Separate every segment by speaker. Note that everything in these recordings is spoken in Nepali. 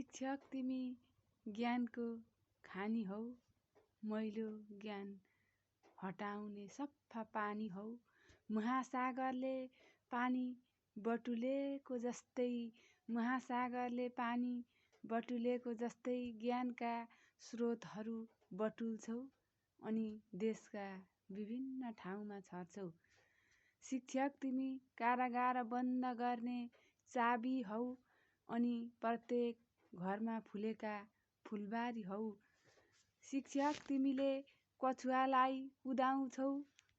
Speaker 1: शिक्षक तिमी ज्ञानको खानी हौ, मैलो ज्ञान हटाउने सफा पानी हौ। महासागरले पानी बटुलेको जस्तै, महासागरले पानी बटुलेको जस्तै ज्ञानका स्रोतहरू बटुल्छौ अनि देशका विभिन्न ठाउँमा छर्छौ। शिक्षक तिमी कारागार बन्द गर्ने चाबी हौ अनि प्रत्येक घरमा फुलेका फुलबारी हौ। शिक्षक तिमीले कछुवालाई कुदाउँछौ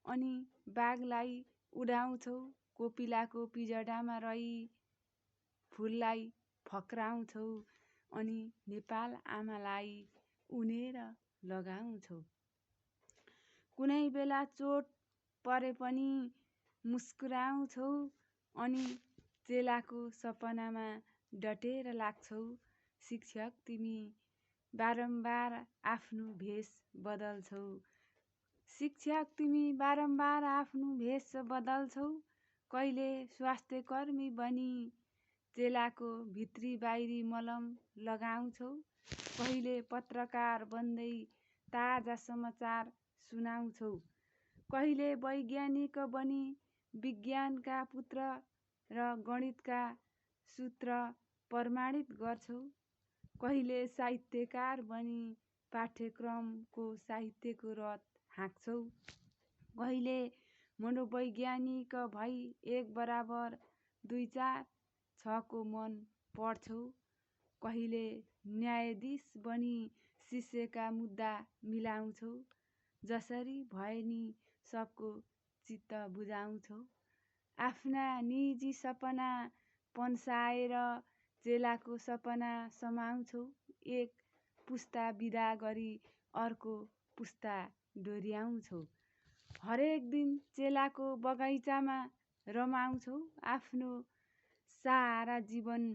Speaker 1: अनि बाघलाई उडाउँछौ। कोपिलाको पिँजडामा रही फुललाई फक्राउँछौ अनि नेपाल आमालाई उनेर लगाउँछौ। कुनै बेला चोट परे पनि मुस्कुराउँछौ अनि चेलाको सपनामा डटेर लाग्छौ। शिक्षक तिमी बारम्बार आफ्नो भेष बदल्छौ। शिक्षक तिमी बारम्बार आफ्नो भेष बदल्छौ। कहिले स्वास्थ्यकर्मी बनी चेलाको भित्री बाहिरी मलम लगाउँछौ। कहिले पत्रकार बन्दै ताजा समाचार सुनाउँछौ। कहिले वैज्ञानिक बनी विज्ञानका पुत्र र गणितका सूत्र प्रमाणित गर्छौ। कहिले साहित्यकार बनी पाठ्यक्रमको साहित्यको रथ हाँक्छौ। कहिले मनोवैज्ञानिक भई 1 = 2 = 6 को मन पढ्छौ। कहिले न्यायाधीश बनी शिष्यका मुद्दा मिलाउँछौ। जसरी भए नि सबको चित्त बुझाउँछौ। आफ्ना निजी सपना पन्साएर चेलाको सपना समाउँछौ। एक पुस्ता बिदा गरी अर्को पुस्ता डोर्याउँछौ। हरेक दिन चेलाको बगैँचामा रमाउँछौ। आफ्नो सारा जीवन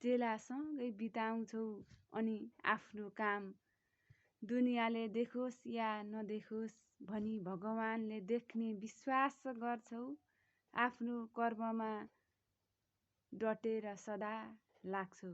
Speaker 1: चेलासँगै बिताउँछौ अनि आफ्नो काम दुनियाँले देखोस् या नदेखोस् भनी भगवानले देख्ने विश्वास गर्छौ। आफ्नो कर्ममा डटेर सदा लाग्छौ।